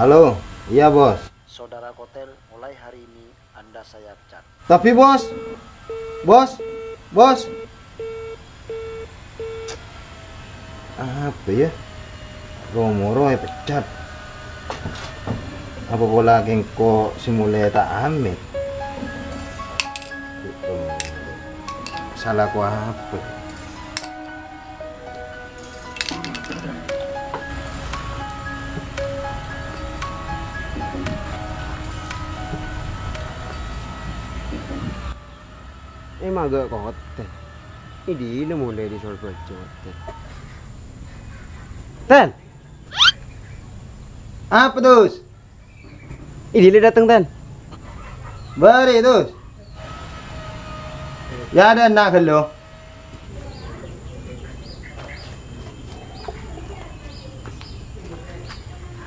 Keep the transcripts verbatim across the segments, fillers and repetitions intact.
Halo, iya, Bos. Saudara Kotel, mulai hari ini Anda saya pecat. Tapi, Bos, Bos, Bos. Apa ya? Ro-moro èpecat. Apa pola kèngko' sè molè ta' amèt? Salako apa? È maghâ' Kotel. È dina molè dâri Sorbhâjâ Kotel. Tel! Apa, Dus? È dina dâteng, Tel. Bâri', Dus. Ya, ada anak lo.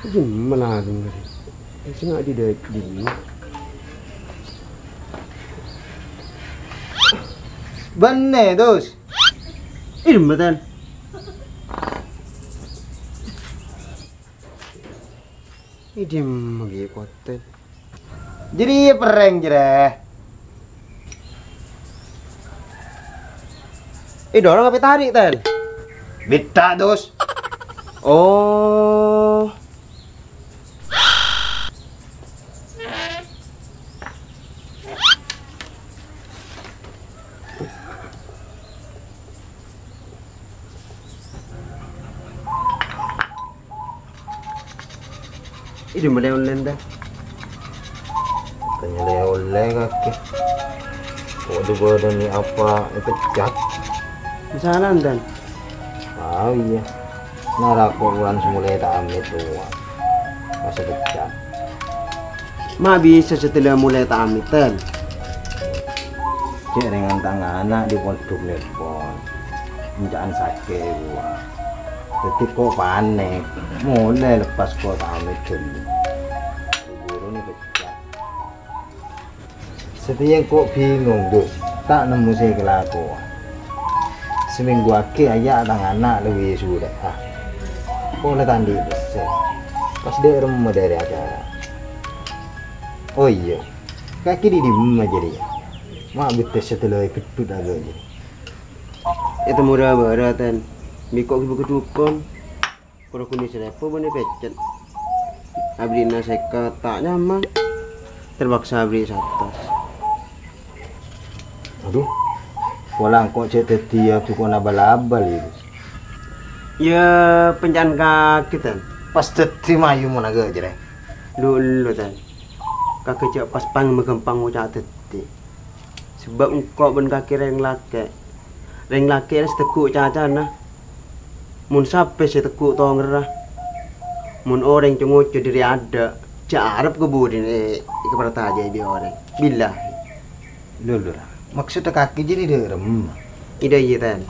Gimana, gimana? Sing adi dek di. Bânnè, Dus. Ih, dembetan. Idem bi' Kotel. Jârèya perrèng, jârèya. Idorong apa tarik, Tel? Bitta, Dus. Oh. Idem lè-ollè, Tel. Bukannè lè-ollè kakè. Kok dibâdâni apa èpecat? Masalah, Tel. Oh, iyâ. Narako bulan sè molè ta' amèt rowa. Pas èpecat. Ma' bisa sè tella molè ta' amèt, Tel. Cè' rèng tang ana' di pondhuk nèpon. Enca'an sakè' rowa. Dhâddhi ko' panèk, molè lepas ko' ta' amèt ghâllu. Buru-buru nè pecca. Satèya ko' bingung, Dus. Ta' nemmo sè èkalakowa. Samènggu aghi' ajâ' tang ana' la wisuda. Ah. Polè ta' andi' pèssè. Pas dâ' remma dâri acara. Oh iyâ. Kakè di dimma jârèya? Ma' bettessa tella ègheddhut aghâ jârèya. Ètemmo ra-bârâ, Ten. Bi' ko' ghi' bâgâ dhukon. Koro ghun sè lèpo bânnè pècèt. Aberri'na sèket ta' nyamana. Terpaksa aberri' satos. Adhu, pola engko' cè' dhâddhiyâ dhukon abal-abal, yâ. Yâ, penca'an kakè, Ten. Pas dhâddhi mayu mon aghâ jârèya. Lu, lu, Ten. Kakè jhâ' pas pang maghâmpang ngoca' dhâddhi. Sabâb engko' bân kakè rèng lakè'. Rèng lakè' rèya sè tegghu' cacana. Mon sapè sè tegghu' tongerra. Mon orèng co-ngoco dâri adâ', jhâ' arep ka budina è-, èkaparcajâi bi' orèng. Billahi. Lho, lho, Ra. Maksodda kakè jârèya dâ' remma? Iyâ, iyâ, Ten.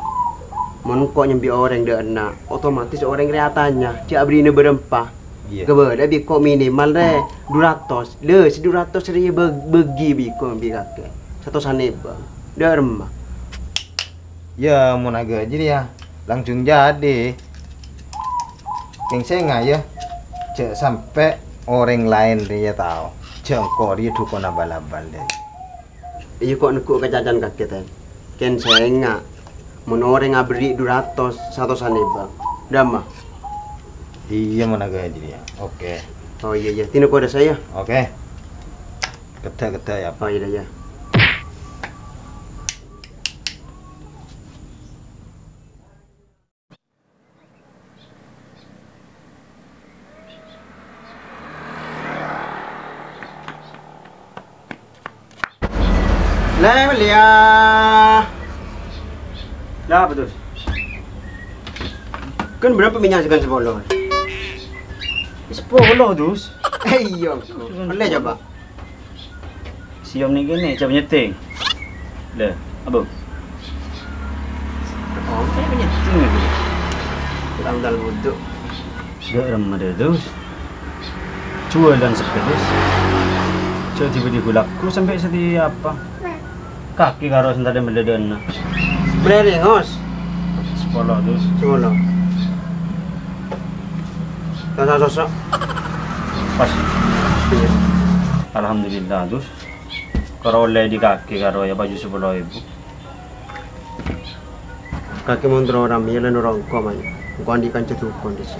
Mon engko' nyambi orèng dâ' enna', otomatis orèng rèya atanya, jhâ' aberri'na bârâmpa. Iyâ. Kabâdâ bi' ko' minimal rè du ratos. Lè, sè du ratos rèya bâ-, bâgi bi' ko' bi' kakè. Satosan èbâng. Dâ' remma. Yâ, mon aghâ jârèya, langsung jadi. Kèng sènga', yâ. Jhâ' sampè' orèng laèn rèya tao. Jhâ' engko' rèya dhukon abal-abal, dâ. Iyâ, ko' negghu' ka cacana kakè, Ten. Kèng sènga', mon orèng aberri' du ratos, satosan èbâng. Dâ' remma? Iyâ, mon aghâ jârèya. Oke. Oh, iyâ, iyâ. Tino kodâ saya. Oke. Kedda', kedda', yâ. Oh, iyâ, iyâ. Lè, Melia. Lah, apa, Dus? Kan berapa minyak segan sepuluh? Sepuluh, Dus. Eh, iya. Boleh coba. Siom ning kene, coba nyeting. Lho, apa? Oh, saya nyeting itu. Kurang dalam wudhu. Dek rem ada, Dus. Jualan sepeda, Dus. Jadi beli gulaku sampai setia apa? Kaki karo sentade meledana. Berapa, Ngos? Sepuluh, Dus. Sepuluh. Rasa sosok. Pas. Alhamdulillah, Dus. Karo ollè dâri kakè karo, yâ, bhâjhu sapolo èbu. Kakè mon terro ramè la noro' engko', man. Engko' andi' kanca dukon dissa'.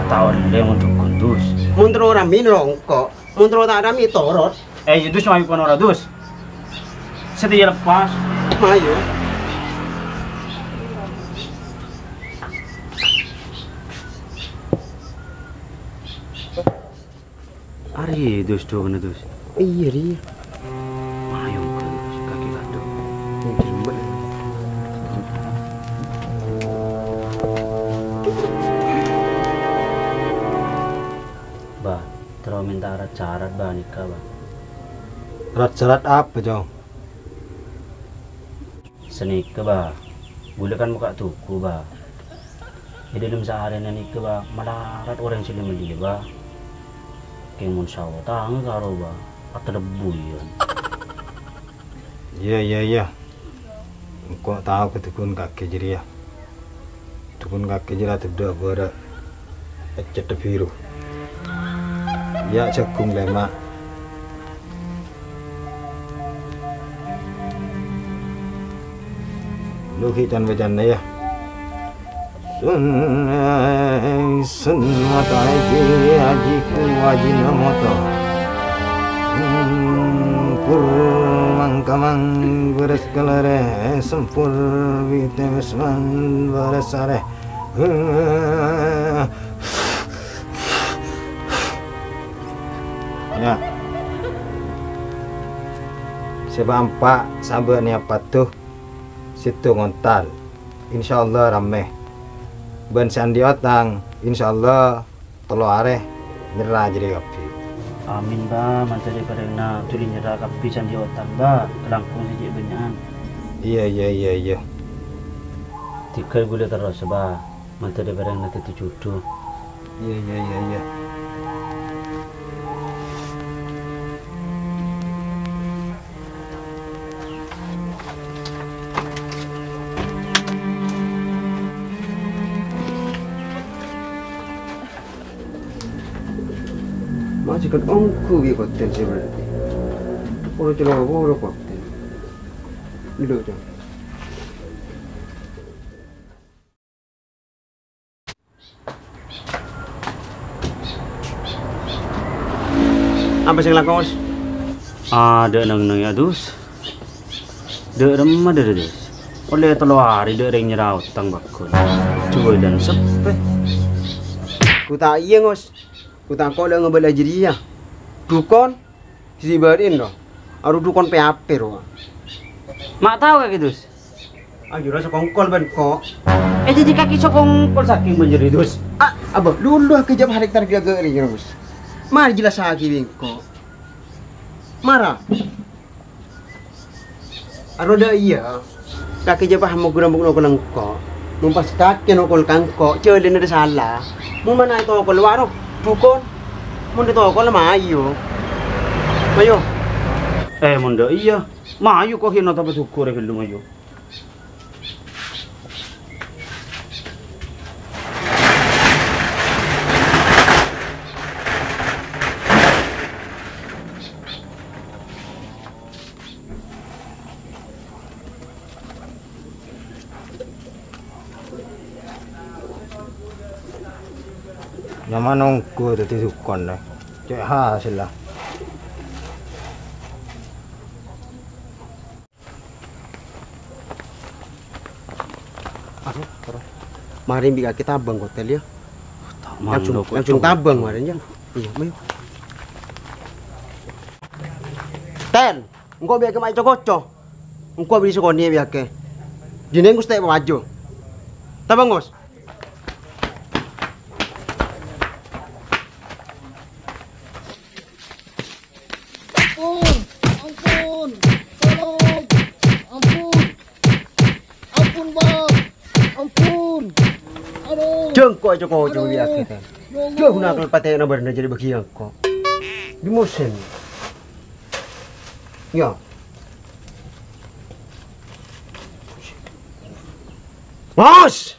Ta' ollè mon dukon, Dus. Mon terro ramè noro' engko'. Mon terro ta' ramè, torot. Eh, yâ, Dus, mayu ponora, Dus. Satèya lepas. Mayu. Arèya, Dus, dukonna, Dus. Iyâ, rèya. Mayu, Dus, kakè kadhu. Bâ, terro mènta rat-carat, Bâ, nèka, Bâ. Rat-carat apa, Cong? Sanèka, Bâ. Ghulâ kan mokka' toko, Bâ. È dâlem saarèna nèka, Bâ, malarat orèng sè la melliyâ, Bâ. Kèng mon saotanga karo, Bâ, atalebbhu, iyâ. Iyâ, iyâ, iyâ. Engko' tao ka dukon kakè jârèya. Dukon kakè jârèya tedhâ' bârâ' ècètta biru. Yâ, jhâghung lèma'. Lu ghi' can-bâcana, yâ. Sun, sun, mata aji, ajiku, ajina moto. Hmm, pur mangkamang bârâs kalare, sempur bitewes man bârâs are. Hmm. Yâ. Sè paempa' sabâ' nèya padâ, sèttong ontal. Insyaallah rammè. Bân sè andi' otang, insyaallah tello arè nyerra jârèya kabbhi. Amin, Bâ. Mandhâr èparèngana dhuli nyerra kabbhi sè andi' otang, Bâ. Kalangkong sè cè' bânnya'an. Iyâ, iyâ, iyâ, iyâ. Dhika ghulâ terros, Bâ. Mandhâr èparèngana dhâddhi judhu. Iyâ, iyâ, iyâ, iyâ. Majikan ongghu bi' kottèn sè berarti. Poro celo poro kottèn. Dulu, Cong. Apa sè èlako, Bos? Adâ' neng-neng, yâ, Dus. Dâ' remma dâri, Dus. Ollè tello arè dâ' rèng nyerra otang bâkon. Juwâlân seppè. Ghu ta' iyâ, Ngos. Ghu tako' la ngabâlâ jârèya. Dukon. Sè bâri'na, ro. Arowa dukon P H P, ro. Ma' tao kakè, Dus? Ayo, ra sokongkol bân ko'. Eh, dhâddhi kakè sokongkol sakèng bân jârèya, Dus. Ah, abâ, lulu kejjhâ' harèk targâ-gâri, Bos. Mara jelassaghi bi' engko'. Mara. Arowa dâ' iyâ. Kakè jhâ' paham mogghâ rambuk nokol engko'. Mon pas kakè nokol ka engko', jhâlânna dâ' sala. Mon manaè tokol waro, dukon. Mon dâ' tokol, mayu. Mayu. Eh, mon dâ' iyâ. Mayu ko' hina tapè dukor è ghâllu, mayu. Nyamana ongghu dhâddhi dukon, eh. Cè' hasèlla. Marè bi' kakè tabâng, Kotel, yâ. Langsung, langsung tabâng marè, yâ. Iyâ, mayu. Tel, engko' bi' kakè ma' co-koco. Engko' bi' sakonè' bi' kakè. Dinèng Guste pabaju. Tabâng, Bos. Ampun, ampun, tolong, ampun, ampun, Bang, ampun. Aduh. Jhâ' engko' co-koco bi' kakè, Tel. Ya Allah. Jhâ' ghun akel patèna bârna jârèya bâgiyân engko'. Di musim. Ya. Bos!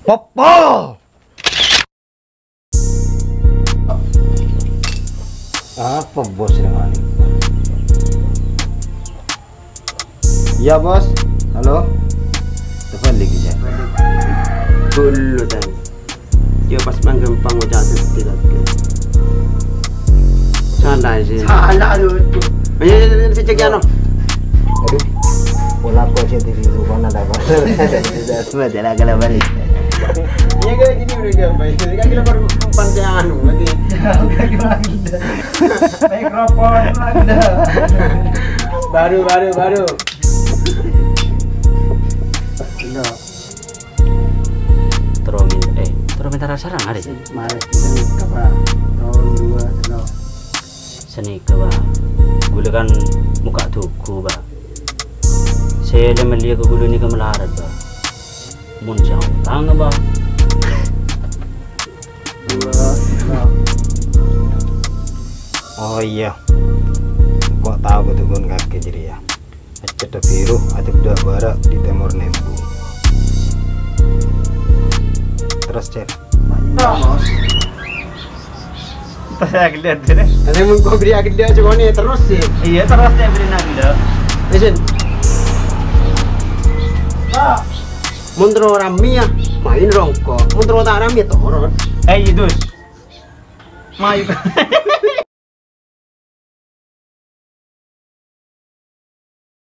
Popo! Apa bos rè malèng? Iyâ, Bos. Halo. Telepon lagi, ya. Dulu, Dan. Dia pas manggampang ucap sedih lagi. Santai sih. Salah lu. Ayo, ayo, ayo, cek ya, no. Aduh. Pola aku aja di rumah ada apa? Sudah semua, dia lagi balik. Iya, kayak gini udah gampang. Ini kan kita baru pantai anu, berarti. Mikrofon ada. Baru, baru, baru. Bener. Terro min-, eh, terro minta rasa rang arè. Mari, kita nikah, Pak. Tahun dua, tenang. Sanèka, Bâ. Ghulâ kan mokka' dhugu, Bâ. Sè la mellèya ka ghulâ nèka malarat, Bâ. Mon sè otang, Bâ. Dua, tenang. Oh iyâ. Engko' tao bâdâ bân kakè jârèya. Accèddhâ biru, adhâddhâ bârâ' di tèmor nèmbu. Terros, Cèk. Terros. Terros ya, ghellâ', deh. Ana mengko beri agendha cokone terros sih. Iyâ, terros ya, beri agendha. Isin. Pak. Mon terro rame ya, main rongko. Mon terro ta' rame ya, torot. Eh, iyâ, Dus. Mayu.